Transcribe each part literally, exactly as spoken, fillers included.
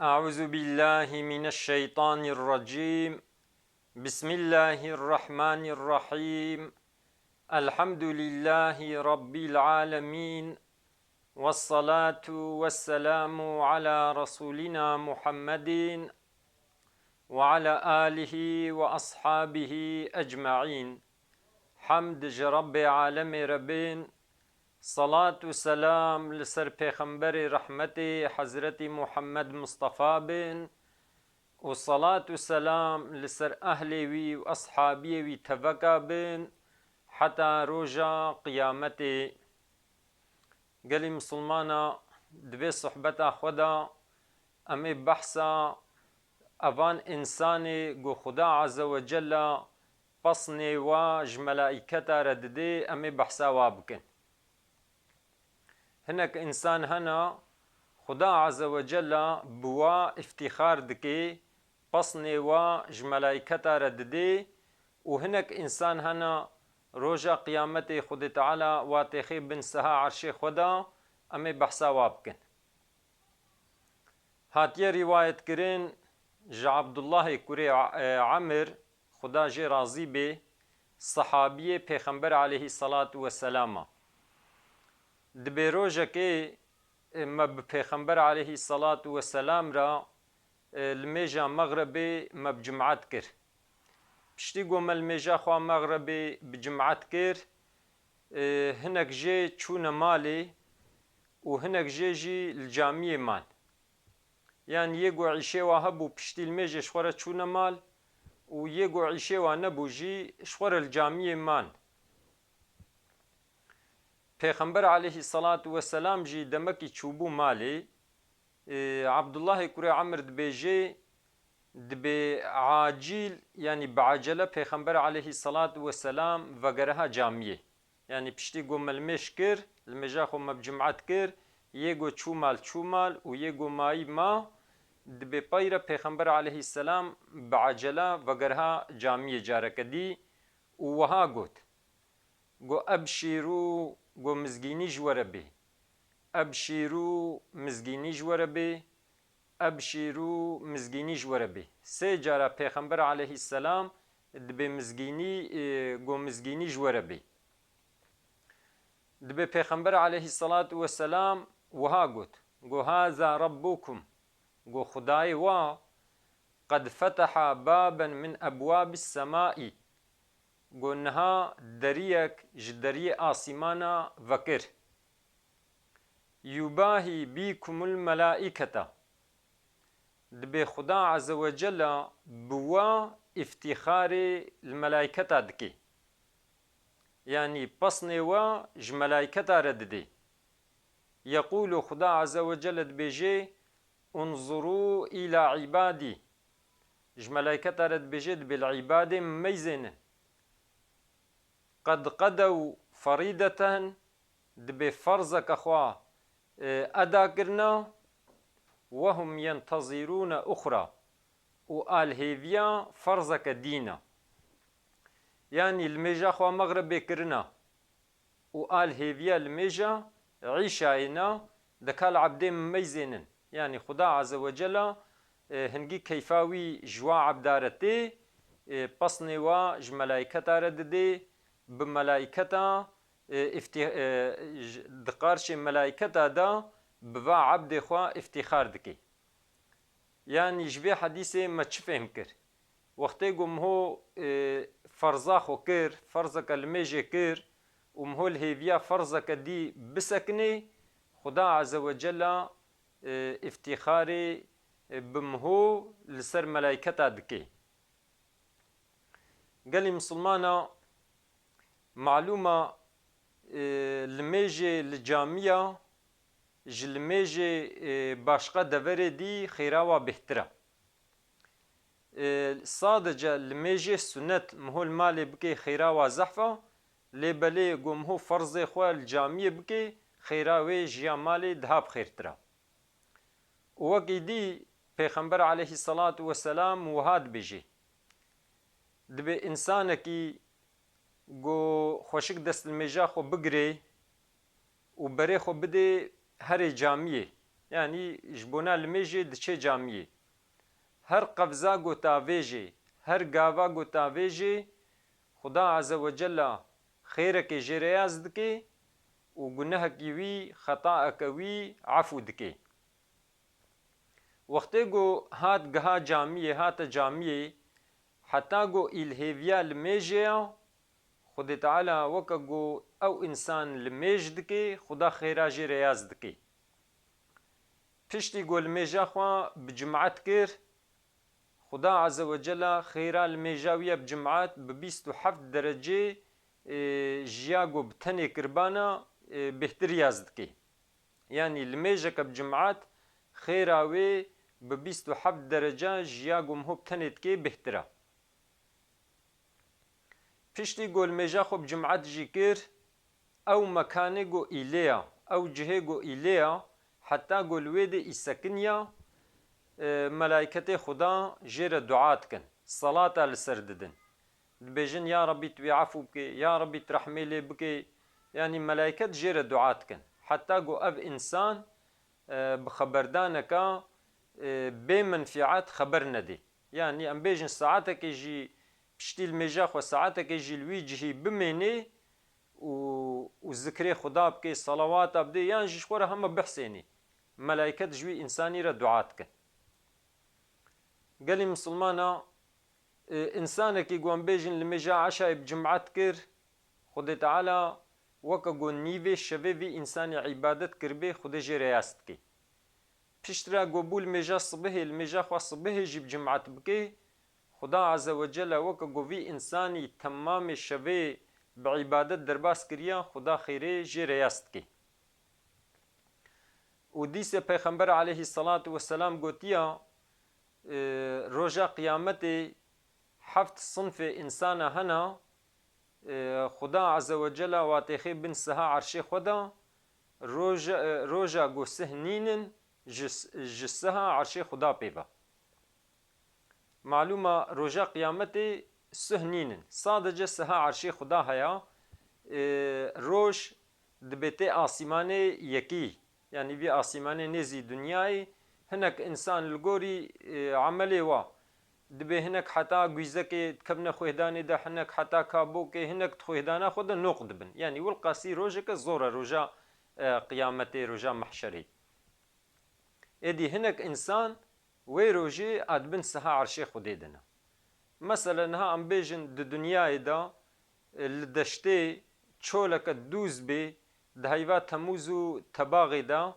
أعوذ بالله من الشيطان الرجيم. بسم الله الرحمن الرحيم. الحمد لله رب العالمين. والصلاة والسلام على رسولنا محمد وعلى آله وأصحابه أجمعين. Hemd ji Rebbê alemê re bên, salat û selam li ser Pêxemberê rehmetê Hezretî Muhammed Mustafa bên û salat û selam li ser ehlê wî û eshabiyê wî teveka bin heta roja qiyametê. Gelî misilmana, di vê sohbeta xwe de em ê behsa evan însanê ku Xuda Azze ve Cella pesnê wa ji melaîketa re didê, em ê behsa wa bikin. Hinek însan hene, Xuda Azze ve Cella bi wa îftîxar dike, pesnê wa ji melaîketa re didê û hinek însan hene, roja qiyametê Xwedê Teala wa têxê bin seha erşê xwe de, em ê behsa wa bikin. Hatiye rîwayetkirin ji Abdullahê kurê, e, Emir, Xuda jê razî bê, sehabiyê Pêxember aleyhî selatu weselam a. Dibê rojekê, e, me bi Pêxember aleyhî selatu weselam re, e, li mêja mexrebê me bi cimat kir. Piştî ku me li mêja xwe mexrebê bi cimat kir, e, hinek jê çûne malê û hinek jê jî li camiyê man. Yanî yê ku îşê wa hebû piştî li mêjê ji xwe re çûne mal û yê ku îşê wa nebû jî ji xwe re li camiyê man. Pêxember aleyhî selatu weselam jî demekî çûbû malê, e, Abdullahê kurê Emir dibêjê, dibê acîl, yanî bi acele Pêxember aleyhî selatu weselam vegeriha camiyê. Yanî piştî ku me li mêj kir, li mêja xwe me bi cimat kir, yê ku çû mal çû mal û yê ku mayî ma, dibê pey re Pêxember aleyhî selam bi acele vegeriha camiyê careke dî û wiha got, got, "Ebşîrû, got, mizgînî ji we re bê. Ebşîrû, mizgînî ji we re bê. Ebşîrû, mizgînî ji we re bê." Sê cara Pêxember aleyhî selam dibê mizgînî, e, got, "Mizgînî ji we re bê." Dibê Pêxember aleyhî selatu weselam wiha got, got, "Haza Rabbukum." Got, "Xwedayê wa qed feteha baben min ebwabis semai." Got, "Niha deriyek ji deriyê asîmana vekir. Yubahî bîkumul melaîketa." Dibê Xuda Azze ve Cella bi wa îftîxarê li melaîketa dike. Yanî pesnê wa ji melaîketa re didê. Yeqûlu, Xuda Azze ve Celle dibêje, "Unzurû îla îbadî." Ji melaîketa re dibêje, dibê li îbadê min meyzênin. "Qed qedew ferîdeten", dibê ferzeke xwe, e, eda kirina, "we hum yentezîrûne uxra", û a li hêviya ferzeke dî ne. Yanî li mêja xwe mexribê kirina û a li hêviya li mêja îşayê ne, dika li ebdê min meyzênin. Yanî Xuda Azze ve Cella, e, hingî keyfa wî ji wa ebda re tê, e, pesnê wa ji melaîketa re didê, bi melaîketa, e, îftî-, e, ji, di qarşê melaîketa de bi va ebdê xwe îftîxar dike. Yanî ji vê hedîsê me çi fêhm kir? Wextê ku miho, e, ferza xwe kir, ferzeke li mêjê kir û miho li hêviya ferzeke dî bisekinê, Xuda Azze ve Cella, e, îftîxarê, e, bi miho li ser melaîketa dike. Gelî misilmana, malûma, e, li mêjê li camiya ji li mêjê, e, başqa deverê dî xêra wa bêhtir e. E, sadece li mêjê sunet miho li malê bikê xêra wa zehf e, lê belê ku miho ferzê xwe li camiyê bikê, xêra wê ji ya malê daha bi xêrtir e. Û wekî dî Pêxember aleyhî selatu weselam wiha dibêje, dibê însanekî ku xweşik dest li mêja xwe bigirê û berê xwe bidê herê camiyê, Yanî ji bona limêjê diçe camiyê. Her qevza ku tavêjê, her gava ku tavêjê, Xuda Azze ve Cella xêrekê jê re yaz dike û gunehekî wî, xetaeke wî efû dike. Wextê ku hat giha camiyê, hate camiyê, heta ku îlhêviya limêjê ya, Xwedê Teala weke ku ew însan limêj dike, Xuda xêra jê re yaz dike. Piştî ku limêja xwe bi cimat kir, Xuda Azze ve Cella xêra limêja wî ya bi cimat bi bîst û heft derecê, e, ji ya ku bi tenê kiribana, e, bêhtir yaz dike. Yanî limêjeke bi cimat xêra wê bi bîst û heft derece ji ya ku miho bi tenê dike bêhtir e. Piştî ku limêja xwe bi cimat jî kir, ew mekanê ku îlê ya, ew cihê ku îlê ya, heta ku li wê de î sekiniya, e, melayketê Xuda jê re dua dikin, selata li ser didin. Dibêjin, Ya Rabbî, tu wî efû bike, Ya Rabbî, tu rehmê lê bike. Yanî melayket jê re dua dikin. Heta ku ev însan, e, bi xeberdaneka, e, bê menfîat xeber nedê. Yanî em bêjin saetekê jî piştî limêja xwe saetekê jî li wî cihî bimênê û, û zikrê Xuda bike, selawata bidê, yan jî ji xwe re hema bihsênê. Melayket ji wî însanî re dua dikin. Gelî misilmana, e, însanekî ku em bêjin limêja eşayê bi cimat kir, Xwedê Teala weke ku nîvê şevê vî însanê îbadet kiribê, Xwedê jê re yaz dike. Piştre ku bû limêja sibihê, limêja xwe sibihê jî bi cimat bike, Xuda Azze ve Celle weke ku vî însanî temamê şevê bi îbadet derbas kiriya, Xuda xêrê jê re yaz dike. Û dîse Peyxember aleyhisselatu vesselam gotiya, e, roja qiyametê heft sinfê însana hene, e, Xuda Azze ve Celle wa têxê bin siha erşê xwe de, roja, e, roja ku sih nînin, ji, ji siha erşê Xuda pê ve. Malûma roja qiyametê sih nînin. Sadece siha erşê Xuda heye. E, roj dibe tê asîmanê yekî. Yanî vî asîmanê nêzî dinyayê. Hinek însan li gorî, e, emelê wa dibe hinek heta gwîzekê dikevne xwêhdanê de, hinek heta kabokê, hinek di xwêhdana xwe de noq dibin. Yanî wilqasî rojeke zor e roja, e, qiyametê, roja mehşerê. Êdî hinek însan wê rojê a di bin siha erşê Xwedê de ne. Mesela niha em bêjin di dinyayê de, e, li deştê çoleke dûz bê, di heyva temûz û tebaxê de,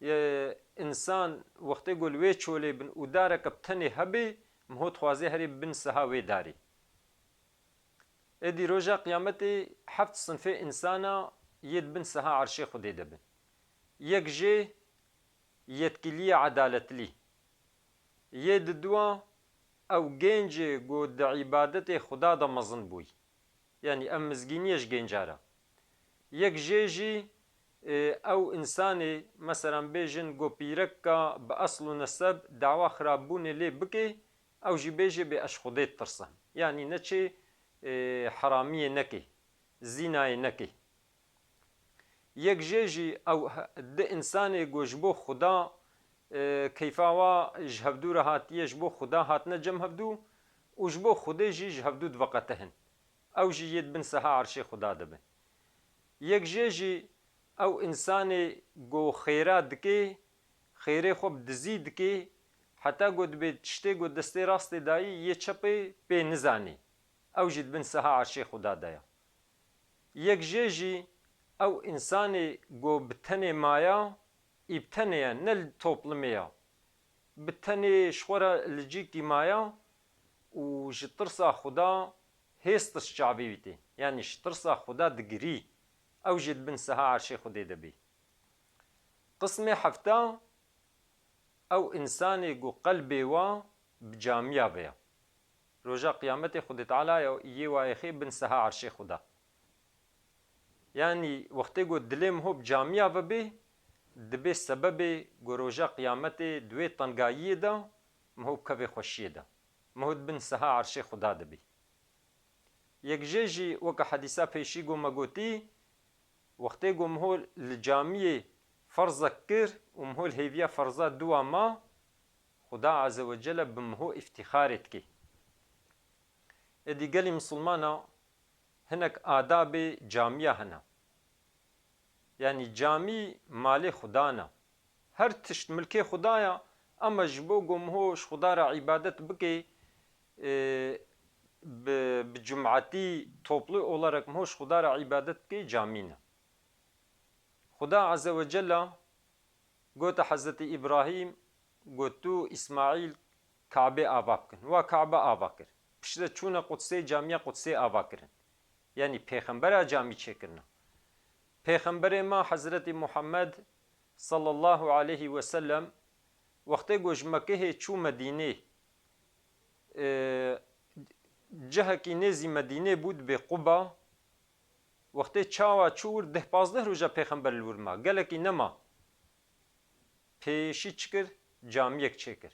e, însan wextê ku li wê çolê bin û dareke bi tenê hebê, miho dixwaze herê bi bin siha wê darê. Êdî roja qiyametê heft sinfê însana yê di bin siha erşê Xwedê de bin. Yek jê yetkîliyê edaletlî. Yê didua ew gêncê ku di îbadetê Xuda de mezin bûyî. Yanî ev mizgîniyê ji gênca re. Yek jê jî, e, ew însanê, meselan bêjin ku pîreka bi esl û neseb dawa xirabûnê lê bike, ew jî bêjê bê ez ji Xwedê ditirsim. Yanî neçê, e, heramiyê neke, zînayê neke. Yek jê jî ew he-, di însanê ku ji bo Xuda, e, keyfa wa ji hevdû re hatiye, ji bo Xuda hatine cem hevdû û ji bo Xwedê jî ji hevdû diveqetihin. Ew jî yê di bin siha erşê Xuda de bin. Yek jê jî ew însanê ku xêra dike, xêrê xwe bi dizî dike, heta ku dibê tiştê ku destê rastê dayî yê çepê pê nizanê. Ew jî di bin siha erşê Xuda de ye. Yek jê jî ew însanê ku bi tenê maya, î bi tenê ye, ne li toplumê ye. Bi tenê ji xwe re li cîkî maya û ji tirsa Xuda hêst ji çavê wî tê. Yanî ji tirsa Xuda digirî. Ew jî di bin siha erşê Xwedê de bî. Qismê hefta, ew însanê ku qelbê wa bi camiya ve ye. Roja qiyametê Xwedê Teala ya yê wa êxê bin siha erşê Xuda. Yanî wextê ku dilê miho bi camiya ve bê, dibê sebebê ku roja qiyametê di wê tengayiyê de miho bikeve xweşiyê de. Miho di bin siha erşê Xuda de bê. Yek jê jî weke hedîsa pêşî ku me gotî, wextê ku miho li camiyê ferzek kir û miho li hêviya ferza dua ma, Xuda Azze ve Celle bi miho îftîxarê dike. Êdî gelî misilmana hinek adabê camiya hene. Yanî camî malê Xudan e. Her tişt milkê Xuda ya, ama ji bo ku miho ji Xuda re îbadet bike, e, bi, bi cumatî toplu olarak miho ji Xuda re îbadet bike, camî ne. Xuda Azze ve Celle gote Hezretî Îbrahîm, got, tu Îsmaîl Kabe ava bikin. Wa Kabe ava kir. Piştre çûne Qudsê, camiya Qudsê ava kirin. Yanî pêxembera camî çêkirine. Pêxemberê me Hezretî Muhammed sallallahu aleyhi ve sellem wextê ku ji Mekkehê çû Medînê, e, cihekî nêzî Medînê bû, dibê Quba. Wextê çawa çû wir, deh pazdeh roja pêxember li wir ma. Gelekî nema. Pêşî çi kir? Camiyek çêkir.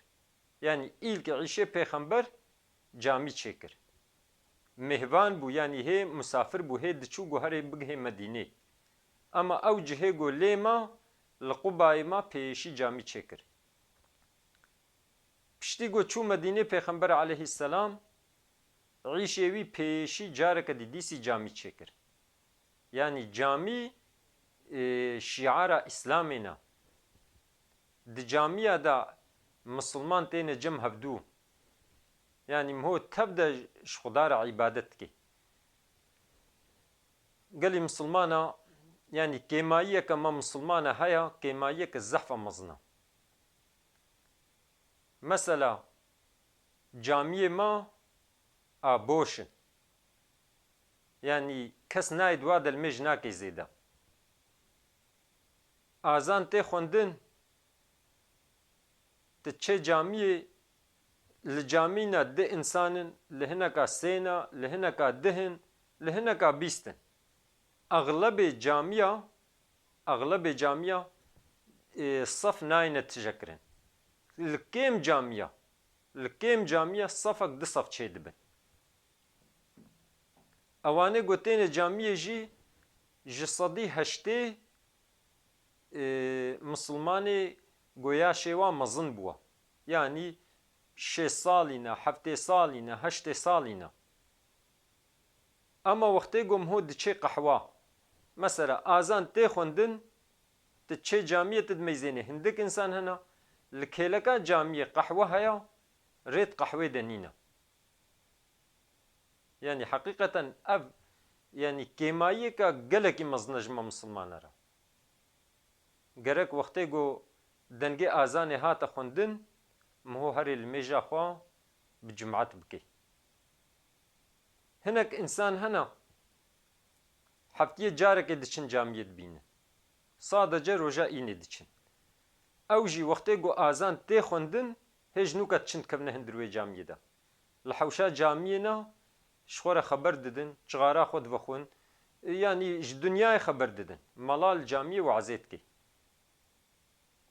Yanî îlk îşê pêxember camî çêkir. Mêhvan bû, yanî hê misafir bû, hê diçû ku herê bigihê Medînê. Ema ew cihê ku lê ma, li Qubayê ma, pêşî camî çêkir. Piştî ku çû Medînê, pêxember aleyhisselam îşê wî pêşî careke dî dîsî camî çêkir. Yanî camî, e, şiara Îslamê ne. Di camiya de misilman têne cem hevdû. Yanî miho tev de ji Xuda re îbadet dike. Gelî misilmana, yanî kêmayiyeke me misilmana heye, kêmayiyeke zehf e mezin e. Mesela, camiyê me a boş in. Yanî kes nayê di wa de limêj nake zêde. Azan tê xwendin, tu çê camiyê, li camî ne du însan in, li hineka sê ne, li hineka dih in, li hineka bîst in. Exlebê camiya, exlebê camiya, e, sef nayêne tije kirin. Li kêm camiya, li kêm camiya sefek du sef çêdibin. Ewanê ku têne camiyê jî ji sedî heştê, e, misilmanê ku yaşê wan mezin bûye. Yanî şêst salî ne, heftê salî ne, heştê salî ne. Ema wextê ku miho diçê qehwa, mesela azan tê xwendin, tu çê camiyê tu dimeyzênê, hindik însan hene, li kêleka camiyê qehwe heye, rêt qehwê de nîne. Yanî heqîqeten ev, yanî kêmayiyeke gelekî mezin e ji me misilmane re. Gerek wextê ku dengê azanê hate xwendin, miho herê limêja xwe bi cumat bike. Hinek însan hene, heftiyê carekê diçin camiyê dibînin. Sadece roja înê diçin. Ew jî wextê ku azan tê xwendin, hê ji nûka diçin dikevine hundir wê camiyê de. Li hewşa camiyê ne, ji xwe re xeber didin, cixara xwe divexwin, yanî ji dinyayê xeber didin. Mala li camiyê wazê dike.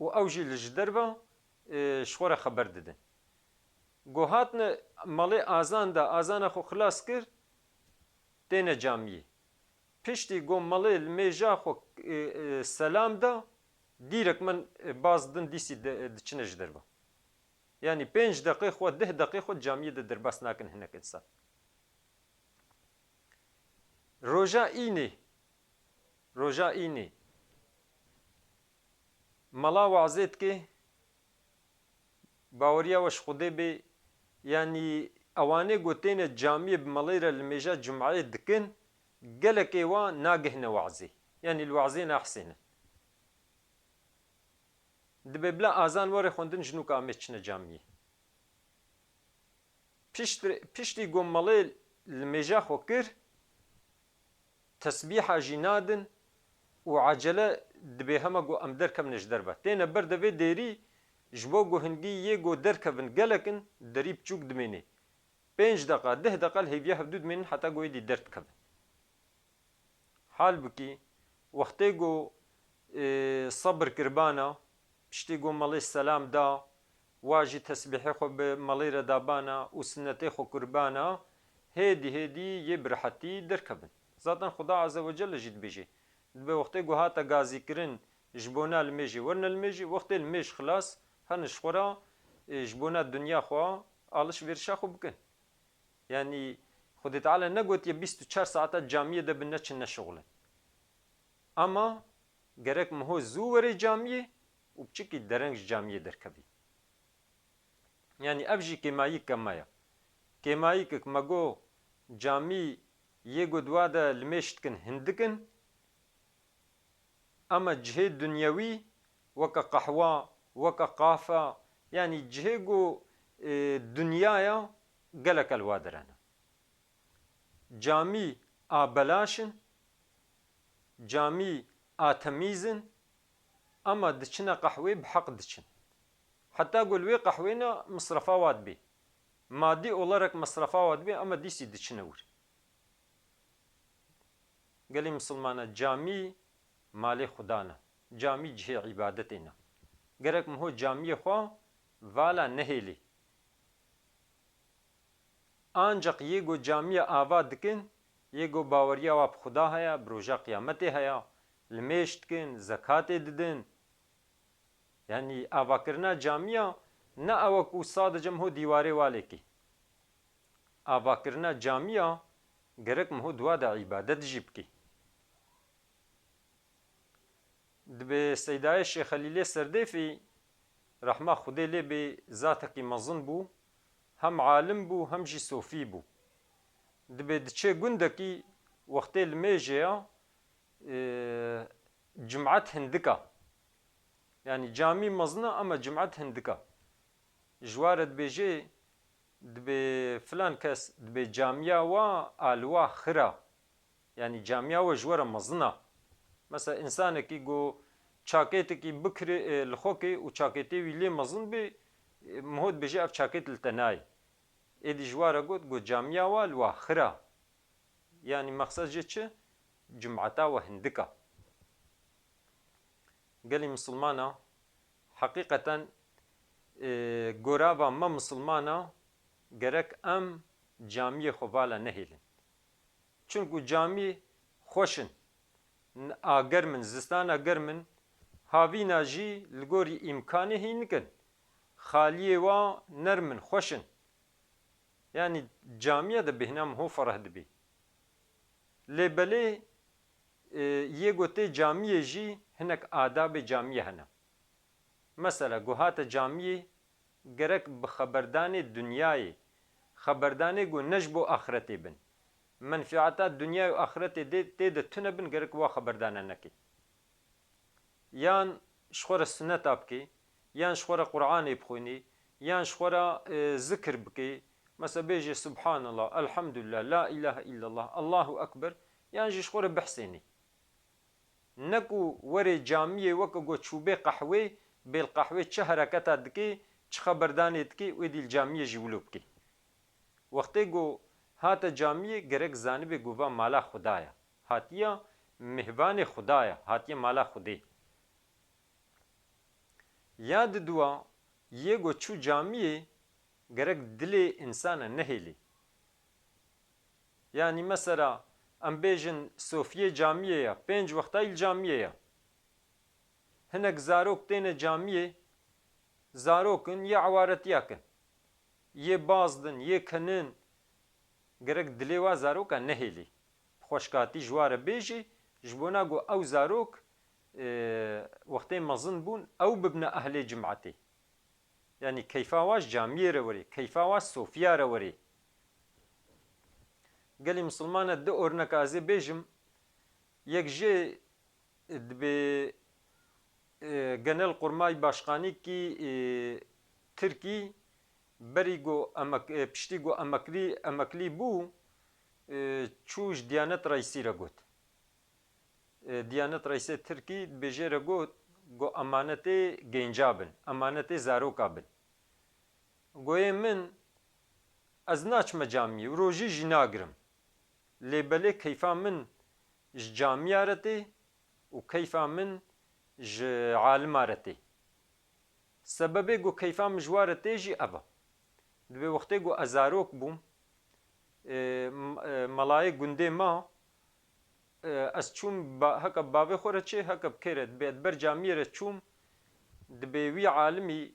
Û ew jî li ji derve, e, ji xwe re xeber didin. Ku hatine malê azan de, azana xwe xilas kir, têne camiyê. Piştî ku malê li mêja xwe, e, e, selam da, dîrek min, e, baz din dîsî de, e, diçine ji derve. Yanî pênc deqê xwe, deh deqê xwe camiyê de derbas nakin hinek însan. Roja înê, roja înê. Mala wazê dike, baweriya we ji Xwedê bê, yanî ewanê ku têne camiyê bi malê re li mêja cumeyê dikin, gelekê wa nagihne wazê. Yanî li wazê nahsênin. Dibe bila azan were xwendin ji nûka Amê çine camiyê. Pişt-, piştî ku malê li mêja xwe kir, tesbîha jî nadin û ecele dibe hema ku em derkevine ji derve. Têne ber de vê dêrî, ji bo ku hingî yê ku derkevin gelek in, derî biçûk dimêne. Pênc deqa, deh deqa li hêviya hevdû dimênin heta ku êdî derdikevin. Halbikî wextê ku, e, sebir kiribana, piştî ku malê selam da, wa jî tesbîhê xwe bi malê re dabana û sinnetê xwe kiribana, hêdî hêdî yê bi rehetî derkevin. Zaten Xuda Azze ve Celle jî dibêje, dibe wextê ku hate gazîkirin, Ji bona limêjê werine limêjê, wextê limêj xilas, herin ji xwe re, e, ji bona dinya xwe, alişverişa xwe bikin. Yanî Xwedê Teala negotiye bîst û çar saeta camiyê de bin, neçin neşixulin. Ama gerek miho zû were camiyê û piçikî dereng ji camiyê derkevî. Yanî ev jî kêmayîk me ye. Kêmayîkek me got camî yê ku di wa de limêj dikin hindik in, ama cihê dunyewî weke qehwa, weke qafa, yanî cihê ku, e, dinya ya gelek li wa derene. Camî a belaş in, camî a temîz in, ama diçine qehwê bi heq diçin. Heta ku li wê qehwê ne misrefa wa dibê. Madî olarak misrefa wa dibê, ama dîsî diçine wir. Gelî misilmana, camî malê Xudan e. Camî cihê îbadetê ne. Gerek miho camiyê xwe vala nehêlî. Ancaq yê ku camiya ava dikin, yê ku baweriya wa bi Xuda heye, bi roja qiyametê heye, limêj dikin, zekatê didin. Yanî avakirina camiya ne ew e ku sadece miho dîwarê wa lêkî. Avakirina camiya gerek miho di wa de îbadet jî bikî. Dibê Seydayê Şêx Xelîlê Serdêfî, rehma Xwedê lê bê, zatekî mezin bû, hem alim bû, hem jî sofî bû. Dibê diçê gundekî wextê limêjê ya, e, cimet hindik a. Yanî camî mezin a, ama cimet hindik a. Ji wa re dibêjê, dibê filan kes, dibê camiya wa a li wa xir a. Yanî camiya we ji we re mezin a. Mesela, însanekî ku çakêtekî bikirê, e, li xwe kê û çakêtê wî lê mezin bê, e, miho dibêje ev çakêt li te nayê. Êdî ji wa re got, got camiya wa li wa xir a. Yanî mexsed jê çi? Cumeta we hindik a. Gelî misilmana, heqîqeten, e, gorava me misilmana gerek em camiyê xwe vala nehêlin. Çunku camî xweş in, n-, a germ in, zistana germ in, havîna jî li gorî îmkanê hînik in. Xaliyê wa nerm in, xweş in. Yanî camiya de bêhna miho fereh dibî. Lê belê, e, yê ku tê camiyê jî hinek adabê camiyê hene. Mesela, ku hate camiyê, gerek bi xeberdanê dinyayê, xeberdanê ku ne ji bo axretê bin. Menfiata dinyayê û axretê dê, tê de tune bin, gerek wa xeberdana nekê. Yan ji xwe re suneta bikê, yan ji xwe re Qur'anê bixwînî, yan ji xwe re, e, zikir bikê. Mesela bêjê Subhanallah, Elhamdulillah, La ilahe illallah, Allahu Ekber, yan jî ji xwe re bihsênî. Ne ku werê camiyê weke ku çûbê qehwê, bê li qehwê çi hereketa dikê, çi xeberdanê dikê, wê dî li camiyê jî wilo bikê. Wextê ku hate camiyê, gerek zanibê ku va mala Xuda ya. Hatiya mêvanê Xuda ya, hatiye mala Xwedê. Ya diduwa, yê ku çû camiyê, gerek dilê însana nehêlî. Yanî mesela, em bêjin sofiyê camiyê ya, pênc wextayî li camiyê ya. Hinek zarok têne camiyê, zarok in yê ewaretiya kin. Yê bazdin, yê kinin, gerek dilê wa zaroka nehêlî. Bi xweşkatî ji wa re bêjî, ji bona ku ew zarok, e, wextê mezin bûn, ew bibine ehlê cimetê. Yanî keyfa wa ji camiyê re werê, keyfa wa sofiya re werê. Gelî misilmane, du orneka ez ê bêjim, yek jê dibê, e, Genelkurmay Başkanîkî, e, Tirkî berî ku emek-, e, piştî ku emeklî, emeklî bû, e, çû ji Diyanet Reîsî re got. E, Diyanet Reîsê Tirkî dibêjê re got, ku emanetê genca bin, emanetê zaroka bin. Goyê min, ez naçime camiyê û rojî jî nagirim. Lê belê keyfa min ji camiya re tê û keyfa min ji alima re tê. Sebebê ku keyfa min ji wa re tê jî ev e. Dibê wextê ku ez zarok bûm, e, m-, e, melayê gundê me, E, ez çûm ba-, heke bavê xwe re çê, heke bi kê re dibê, ez ber camiyê re çûm, dibê wî alimî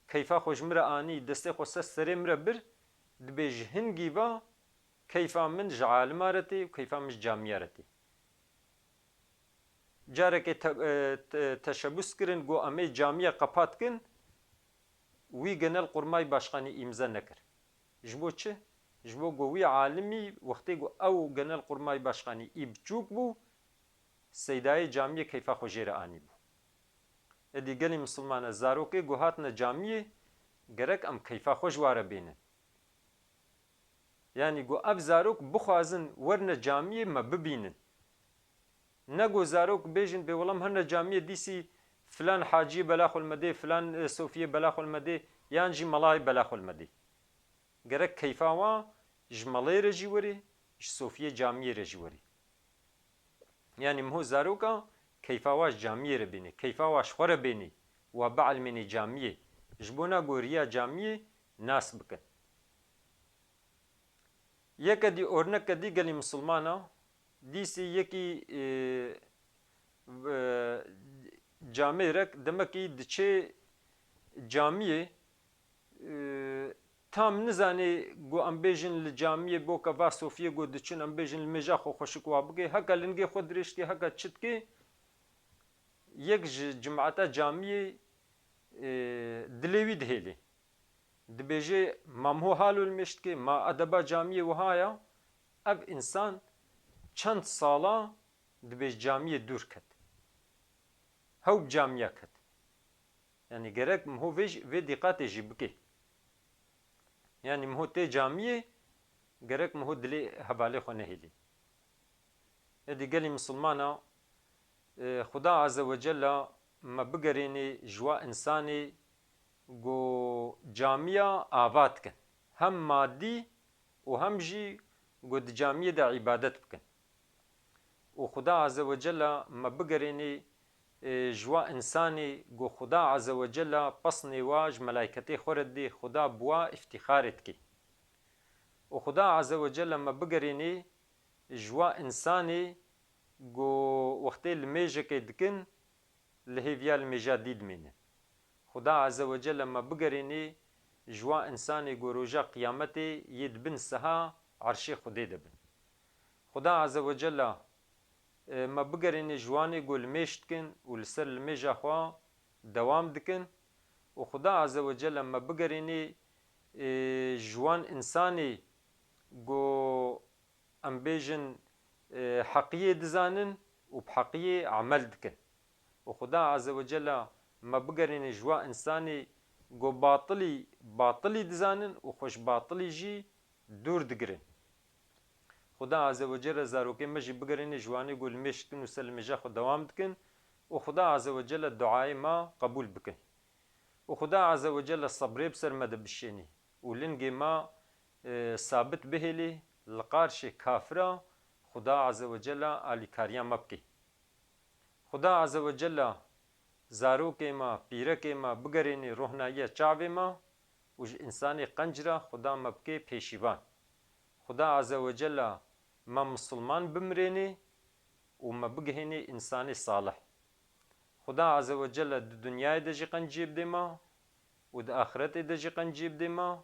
keyfa xwe ji min re anî, destê xwe ser serê min re bir, dibê ji hingî va keyfa min ji alima re tê û keyfa min ji camiya re tê. Carekê te-, e, te-, teşebûs kirin, got, em ê camiya qepat kin, wî Genelkurmay Başkanî îmze nekir. Ji bo çi? Ji bo ku wî alimî wextê ku ew Genelkurmay Başkanî î biçûk bû, seydayê camiyê keyfa xwe jê re anîbû. Êdî gelî misilman e, zarokê ku hatine camiyê, gerek em keyfa xwe ji wa re bênin. Yanî ku ev zarok bixwazin werine camiyê, me bibînin. Ne ku zarok bêjin bê, welam herine camiyê dîsî filan haciyê bela xwe li me dê, filan, e, sofiyê bela xwe li me dê, yan jî melayê bela xwe li me dê. Gerek keyfa wa ji melê re jî werê, ji sofiyê camiyê re jî werê. Yanî miho zaroka keyfa wa ji camiyê re bênê, keyfa wa ji xwe re bênê, wa bielmênê camiyê. Ji bona ku riya camiyê nas bikin. Yeke dî, orneke dî gelî misilmana, dîsî yekî, e, e, camêrek demekî diçê camiyê, e, tam nizanê ku em bêjin li camiyê boke va sofiyê ku diçin, em bêjin li mêja xwe xweşik wa bike, heke lingê xwe dirêj dike, heke çi dike, yek ji cimata camiyê, e, dilê wî dihêlê. Dibêje, ma miho halo li mêj dike, ma edeba camiyê wiha ya, ev însan çend sala dibê ji camiyê dûr ket. Hew bi camiya ket. Yanî gerek miho vê jî, vê dîqatê jî bike. Yanî miho tê camiyê, gerek miho dilê hevalê xwe nehêlê. Êdî gelî misilmana, e, Xuda Azze ve Cella me bigerênê ji wa însanê ku camiya ava dikin. Hem madî û hem jî ku di camiyê de îbadet bikin. Û Xuda Azze ve Cella me bigerênê, e, ji wa însanê ku Xuda Azze ve Cella pesnê wa ji melayketê xwe re didê, Xuda bi wa îftîxarê dike. Û Xuda Azze ve Cella me bigerênê ji wa însanê ku wextê limêjekê dikin, li hêviya limêja dî dimênin. Xuda Azze ve Celle me bigerênê ji wa însanê ku roja qiyametê yê di bin siha erşê Xwedê de bin. Xuda Azze ve Celle, e, me bigerênê ji wanê ku limêj dikin û li ser limêja xwe dewam dikin. Û Xuda Azze ve Celle me bigerênê, e, ji wan însanê ku em bêjin, e, heqiyê dizanin û bi heqiyê emel dikin. Û Xuda Azze ve Celle me bigerîne ji wa însanê ku batilî, batilî dizanin û xwe ji batilî jî dûr digirin. Xuda Azze ve Celle zarokê me jî bigerîne ji wanê ku limêj dikin û ser limêja xwe dewam dikin û Xuda Azze ve Celle duayê me qebûl bikin. Û Xuda Azze ve Celle sebrê bi ser me de bişênî û lingê me, e, sabit bihêlî li qarşê kafira Xuda Azze ve Celle alîkariya me bikê. Xuda Azze ve Celle zarokê me, pîrekê me bigerênê rohnayiya çavê me û ji însanê qenc re Xuda me bikê pêşîvan. Xuda Azze ve Celle me misilman bimirênê û me bigihênê însanê salih. Xuda Azze ve Celle di dinyayê de jî qenciyê bidê me û di axiretê de jî qenciyê bidê me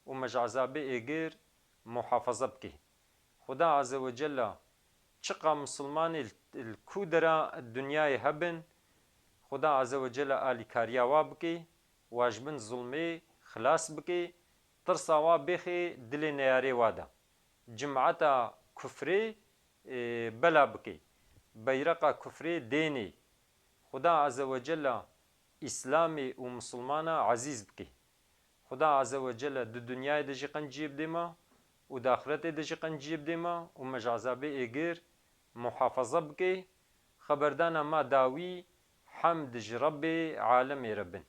û me ji ezabê êgir muhafaza bikê. Xuda Azze ve Celle çiqa misilmanê li, li ku dera dinyayê hebin, Xuda Azze ve Celle alîkariya wa bikê, wa ji bin zulmê xilas bikê, tirsa wa bêxê dilê neyarê wa de. Cimata kufrê, e, bela bikê. Beyreqa kufrê dênê. Xuda Azze ve Celle Îslamê û misilmana ezîz bikê. Xuda Azze ve Celle di dinyayê de jî qenciyê bidê me û di axiretê de jî qenciyê bidê me û me ji ezabê êgir muhafaza bikê. Xeberdana me dawî hemd ji Rebbê alemê re bin.